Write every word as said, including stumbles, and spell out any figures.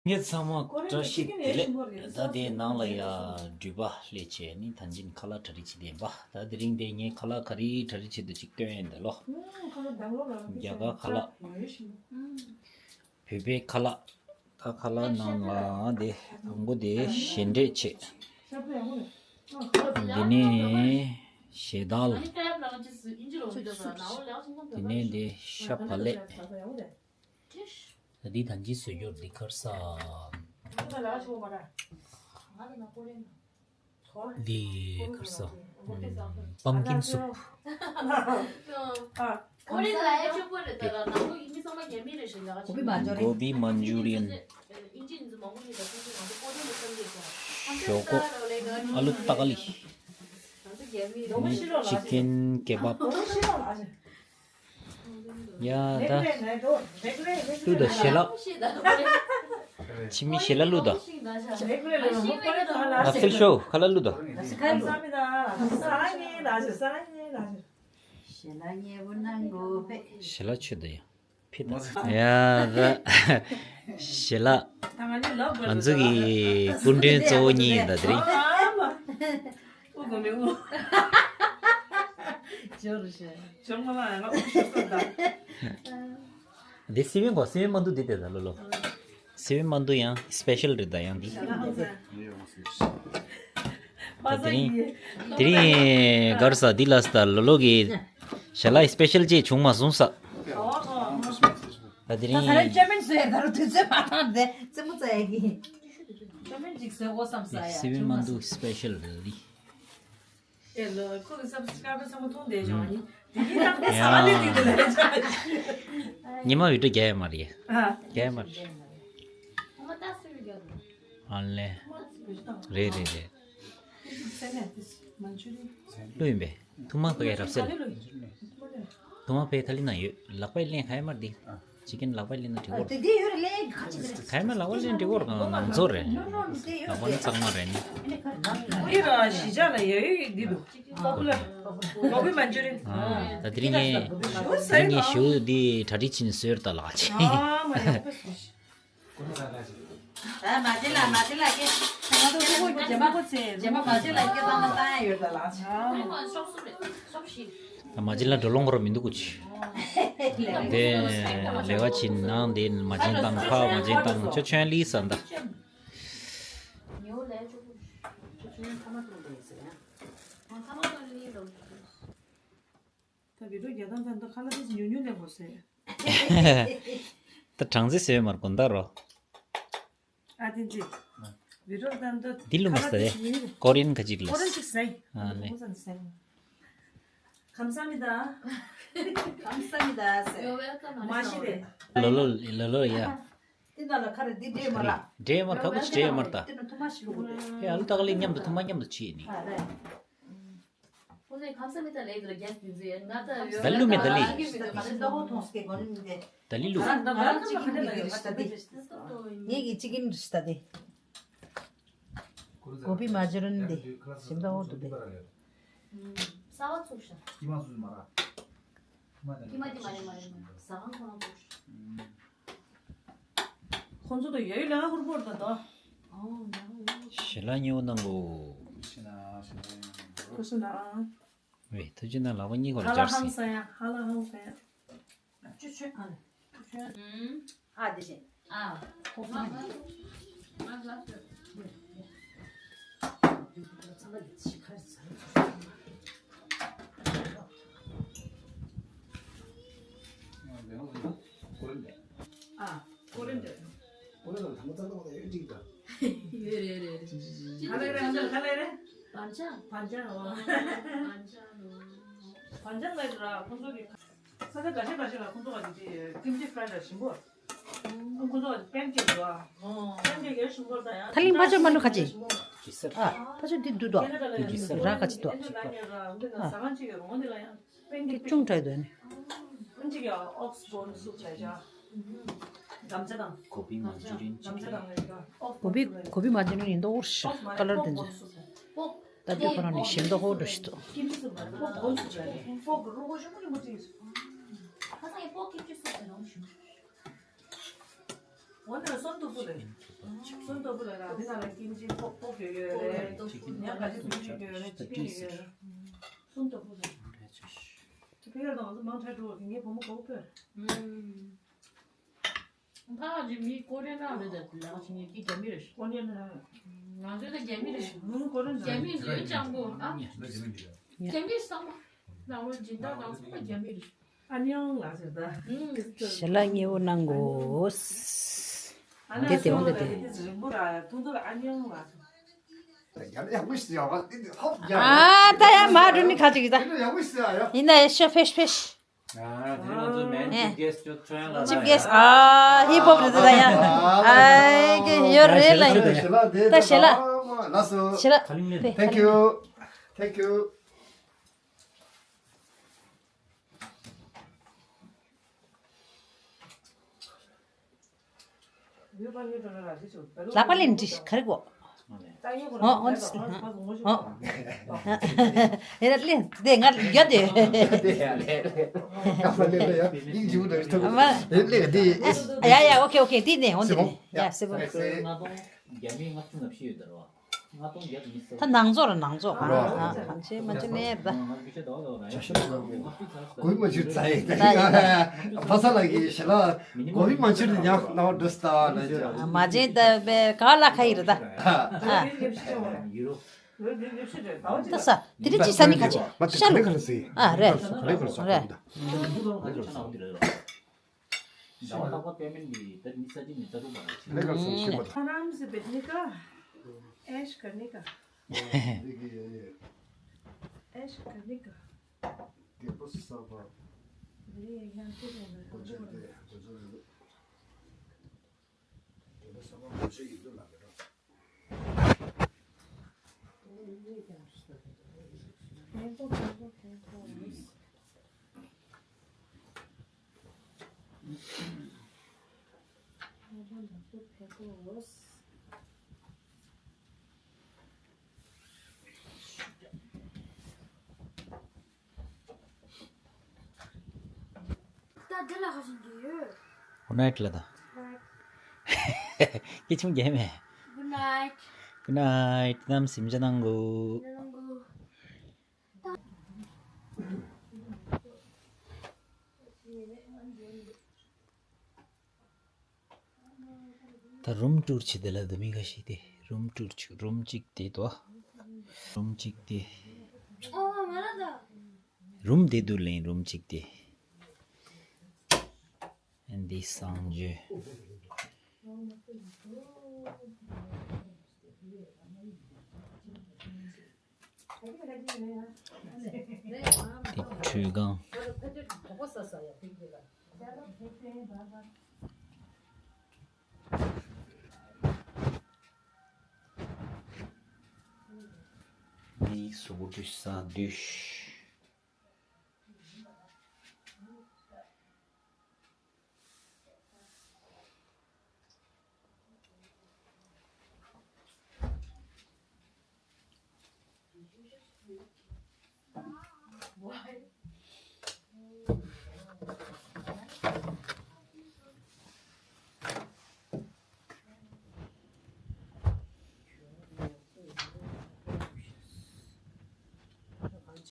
ངེད་ཚང་མ་བཀྲ་ཤིས་བདེ་ལེགས། ད་དེའི་ནང་ལ་ཡ་འགྲུལ་པ་སླེབས་བྱས་ནི་ད་ཅིན་ཁ་ལག་གྲ་སྒྲིག་བྱེད་བསྡད་པ། ད་དེ་རིང་དེ་ངས་ཁ་ལག་ག་རེ་གྲ་སྒྲིག་བྱེད་དུ་ཅིག་སྟོན་ཡིན་ད་ལོ། རྒྱ་གར་ཁ་ལག་བོད་པའི་ཁ་ལག་ད་ཁ་ལག་ནང་ལ་དེ་དང་པོ་དེ་ཞལ་འབྲས་བྱེད། འདི་ནས་ཞལ་དལ། འདི་ནས་དེ་ཤ་བག་ལེབ། ད་འདི་ད་འདི་བཟོ་རྒྱུར་འདི་ཁར་ས། འདི་ཁར་ས། པམ་ཀིན་སུབ། ཀོ་བི་མན་ཇུ་རི་ཡན། ཞོག་ཁོག་ཨ་ལུ་ཏག་ལི། ཅི་ཀེན་ཀེ་བབ། ཡ་ད། ལུ་ད་ཞལ་ལག་ཕྱི་མི་ཞལ་ལག་ལུ་ད། ལག་སིལ་ཤོ་ཁ་ལག་ལུ་ད། ཞལ་ལག་ཆོད་ད་ཡ། ཕི་ད། ཡ་ད། ཞལ་ལག་ང་ཚོ་གི་སྐུ་མགྲོན་གཙོ་བོ་གཉིས་ཡིན་ད་དེ་རིང་། དབུ་གོ་མི་དབུ། འདི་སི་བན་གོ་སི་བན་མ་འདུག་འདི་དེ་ད་ལོ་ལོ། སི་བན་མ་འདུག་ཡང་སི་པེ་ཤལ་རེད་ད་ཡང་འདི། ད་དེ་རིང་། དེ་རིང་གར་ས་འདི་ལ་ས་ད་ལོ་ལོ་གི་ཞལ་ལག་སི་པེ་ཤལ་ཅིག་བྱུང་མ་སོང་ས། ད་དེ་རིང་། ད་ས་ར་ཅོ་མིན་བཟོས་ད་རུ་དུས་ཚོད་མ་ཐང་དེ་རྩེད་མོ་རྩེ་ཡ་གི། ཅོ་མིན་ཅིག་བཟོས་འོ་བསམ་ས་ཡ་སི་བན་མ་འདུག་སི་པེ་ཤལ་རེད། ཨེ་ལོ་ཁོ་གི་སབ་སི་ཀ་རབ་ཚང་མ་མཐོང་བསྡད་ཀྱང་ཡིན། དེ་གི་ཏག་ཏག་ས་ལེ་དེ་དེ་ལེ། ཉི་མ་བི་ཌིའོ་རྒྱག་ཡ་མ་རེད། ཨ། རྒྱག་ཡ་མ་རེད། ཨ་ལེ། རེད་རེད་རེད། ལོས་ཡིན་པས། ཐུག་མ་ཁ་གའི་རབ་སེལ། ཐུག་མ་ཕའི་ཐ་ལི་ན་ཡོད། ལག་པའི་ལེན་ཁ་ཡ་མར་འདི། ཅི་ཀེན་ལག་པའི་ལེན་ན་འགྲིག་གོ། དེ་འདི་ཡོད་རེད་ལེ་ཁ་ཅིག་རེད། ཁ་ཡ་མར་ལག་པའི་ལེན་འགྲིག་གོ་ར་གང་ནང་ཚོ་རེད། ལག་པ་ནི་གཙང་མ་རེད་ནི། འདི་ར་གཞིས་ཆགས་ལ་ཡོད་ཡོད་འདི་འདུག་ཀོ་པི་ལ། ཀོ་པི་མན་ཇུ་རི་ཡན། ཨ་ད་དེ་རིང་ངས་དེ་རིང་ངས་ཞུ་འདི་གྲ་སྒྲིག་ཕྱིན་བཟོས་ད་ལགས་ཅི། ཨ་མ་ཡ། ད་མ་ཅི་ལ་མ་ཅི་ལ་སྐད། ང་ཚོ་ཕྲུ་གུ་རྗེས་མ་ཁོ་ཚེ། རྗེས་མ་མ་ཅི་ལ་སྐད་བཏང་ན་བཏང་ཡ་ཡོད་ད་ལགས། ད་མ་ཅི་ལ་འགྲོ་ལོང་གོ་ར་མི་འདུག་གུ་ཅི། དེ་ལས་ཀ་ཅི་ནང་དེ་མ་ཅི་བཏང་ཕ་མ་ཅི་བཏང་ཆོ་ཆོན་ལི་ས་འདའ། ད་བི་ཌིའོ་རྒྱག་སྟངས་ད་ཁ་ལག་དེ་ཉུང་ཉུང་ལས་མོ་ཟེར། ད་གྲངས་རྩིས་ཟེར་མར་དགོན་བདག་རོ། ཨ་དེ་འདི། བི་ཌིའོ་ད་འདི། འདི་ལུ་མ་ཟེར། ཀོ་རི་ཡན་ཁ་ཅིག་ལ། ཀོ་རི་ཡན་ཅིག་ཟེར། ཨ་ལེ། ཁམས་བཟང་མི་ད། ཁམས་བཟང་མི་ད་ཟེར། མ་ཤི་རེད། ལོ་ལོ་ལོ་ལོ་ཡ། དེ་ནང་ལ་ཁ་རེ་འདི་འདྲེས་མ་ར། འདྲེས་མར་ཁ་ཁུ་ཅི་འདྲེས་མར་ད། དེ་ནང་ཐུ་མ་ཤི་ལུ་གུ་རེད། ཨེ་ཨ་ལུ་ད་ག་ལེ་མཉམ་དུ་ཐུ་མ་མཉམ་དུ་ཆི་ནི། ཨ་རེད། ཁོ་ཚོས་ཁམས་བཟང་མི་ད་ལས་དུ་རྒྱ་སྟེ་ཟེར་ང་ད་ཡོད། ད་ལི་ལུ་མེད་ད་ལི། ད་ལི་ལུ། ང་རང་ཅིག་ཀིན་འདི་འདི་རེད་ཤི་ད་དེ། ངེད་ཀྱི་ཅིག་ཀིན་རེད་ཤི་ད་དེ། གོ་བི་མ་ཇུ་རི་ཡན་འདི་ཞིམ་ད་འོ་འདུག་དེ། གསར་པ་བཙུགས་ཤག་ཀི་མ་བཙུགས་མ་ར། ཀི་མ་དེ་མ་རེད་མ་རེད་མ་རེད། ཟ་ཁང་ཁོ་རང་བཙུགས་ཤག་ཁོང་ཚོ་དང་ཡ་ཡུལ་ལ་ཧུར་པོར་ད་དོ། ཞེ་ལ་ཉེ་བོ་གནང་གོ། ཁུ་སུ་ན། ཝེ་ཐུ་ཅི་ན་ལག་པ་གཉིས་ཀོ་ལ་ཧ་ལ་སྦྱར་ཧང་སི། ས་ཡ་ཧ་ལ་ཧང་ས་ཡ། ཅུ་ཆུ་ཨ་ལ། ཅུ་ཆུ། ཨ་དེ་བཞིན། ཨ། ཁོ་ཁོ་ན། ཨ། ཀོ་རེན་ཌ། ཡོད་རེད་རེད་རེད། ག་ལེ་རེད་ག་ལེ་རེད། བན་ཅང་། བན་ཅང་། བན་ཅང་ལ་ར་ཁོང་ཚོ་གི་ས་ཆ་འགའ་ཤས་འགའ་ཤས་ལ་ཁོང་ཚོ་ག་དེ་ཀིམ་ཅི་ཕ་རའི་ར་ཞིམ་པོ། ཁོང་ཚོ་པན་ཀེག་ར། པན་ཀེག་ཡ་ཞིམ་པོ་ད་ཡ། ཐ་ལིང་ཕ་ཆོས་མ་ནུ་ཁ་ཅི། ཨ་ཕ་ཆོས་འདི་འདུག་དོ། ར་ཁ་ཅི་དོ། ཟ་ཁང་ཅིག་ཡོད་རོང་དེ་ལ་ཡང་། ཨུན་ཅིག་ཡ་ཨོག་སི་བོན་སུབ་བྱས་བྱ། དམ་བཅའ་དང་། གོ་བི་མན་ཇུ་རི་ཡན་དམ་བཅའ་དང་ལས་ཀ། གོ་བི་གོ་བི་མན་ཇུ་རི་ཡན་ཡིན་ཏོ་ཨོར་ཤ་ཀ་ལར་དེ་ཚོ། ད་དུས་ཁོ་རང་ནི་ཞིམ་ཏོ་ཧོ་འགྲོ་ཞིག་ཏོ། ཁ་སང་ཡི་པོག་ཀིམ་ཅི་སུབ་བྱས་རོང་ཞུ། འོ་ན་སོན་དུ་པོ་ལས། སུམ་མདོ་པོ་ལ་ར་དེ་ན་ལ་ཀིམ་ཅི་ཕོག་ཕོག་ཡོད་ཡོད་རེད། ཉག་ག་ཅི་བུ་ཅི་ཡོད་ཡོད་རེད། ཅི་ཡོད་ཡོད་རེད། སུམ་མདོ་པོ་ལ། དེ་ཕི་ཡར་དང་ང་ཚོ་མང་དྲགས་འགྲོ་བ་ངའི་བུ་མོ་གོ་བོ་པོས། ཕ་གི་མི་ཀོ་རེ་ན་རེད་ད་ལ་ང་ཆི་ངའི་ཀི་རྒྱ་མི་རེད། ཀོ་རེ་ན། ང་ཚོའི་ད་རྒྱ་མི་རེད། ང་ཀོ་རེ་ན། རྒྱ་མི་ཡོད་ཅང་པོ་ཨ། རྒྱ་མི་བསམ་པ། ལ་ངོ་སྦྱིན་བདག་དང་ཚོགས་པ་རྒྱ་མི་རེད། ཨ་ནི་ཡང་ལ་ཟེར་ད། ཞལ་ལག་མཉེས་པོ་གནང་དགོས། དེ་དེ་འོང་དེ་དེ། རིང་པོ་ར་ཐུང་ཐུང་ལ་ཨ་ནི་ཡང་ལ་ཟེར། ཡག་པོ་ཞིག་ཡོད་པ། ཨ་ད་ཡ་མ་འགྲོ་ནི་ཁ་ཅིག་ད། ཡག་པོ་ཞིག་ཡོད། ཡིན་ན་ཡ་ཤ་ཕེཤ་ཕེཤ། ཨ་དེ་ང་ཚོ་མེན་ཅིབ་གེ་སི་ཊི་ཅོ་ཁྲོན་ལ། ཅིབ་གེ་སི་ཊི། ཨ་ཧི་པོབ་རེད་ད་ཡ། ཨ་ཀེ་ཡོད་རེད་ལ། ཞལ་ལག་དེ་ད་ཞལ་ལག་ལགས་སོ། ཞལ་ལག་དེ། Thank you. Thank you. ལག་པ་ལེན་འདྲི་ག་རེ་གོ། ཨོ་ཨོ་ཨོ། ཨེ་ར་ལེན་དེ་ང་རྒྱ་དེ། ཡ་ཡ་ཨོ་ཁེ་ཨོ་ཁེ་དེ་ནས་འོང་དེ་ནས་ཡ་སེ་བོ། ད་ནང་ཚོགས་ར་ནང་ཚོགས་ཨ་ཨ་ཨ་ཆེ་མ་ཆེ་ནས་ད། གོ་བི་མ་ཆུར་ཙ་ཡི་ད་ཡིན། ཕ་ས་ལ་གི་ཞེ་ལ་གོ་བི་མ་ཆུར་ཉག་ནའོ་འདྲི་སྟ་ན་ཅི། མ་ཅན་ད་བེ་ག་ལ་ཁ་ཡི་ར་ད། ཨ་ད་ས་དེ་རིང་ཅི་ས་ནི་ཁ་ཆེ་ཤ་ལུ། ཨ་རེད་རེད། ཟླ་བ་ལྷག་པ་པེ་མེན་ཊི་འདི་ད་མི་ས་ཅི་ནས་ལྟ་རུ་མ་རེད། ལས་ཀ་སོང་ཤེས་པ། आराम से बैठने का, ऐश करने का। ऐश करने का। རྒད་པོ་གསར་པ། འདི་ཡང་ཁྱེད་ཀྱང་ལ་གོ་ཆ་དེ་གོ་ཆ་རེད། རྒད་པོ་གསར་པ་གོ་ཆ་ཡིན་འདུག་ལབ་རེད། ད་འདི་ལ་ཁ་ཤས་འདི་ཡོད། Good night ལ་ད། ཀི་ཆུང་རྒྱལ་མེ། Good night. Good night. ནམ་སིམ་ཇ་ནང་གོ། ནང་གོ། ད་རུམ་ཊུར་བྱེད་དེ་ལ་འདུག་མི་འགའ་ཞིག་དེ་རུམ་ཊུར་བྱེད། རུམ་གཅིག་དེ་དོ། རུམ་གཅིག་དེ། རུམ་དེ་འདུག་ལེན་རུམ་གཅིག་དེ། འདི་གསང་སྤྱོད། འདི་ཁྲུས་ཁང་། འདི་གཟུགས་འདི་ས་འདུས།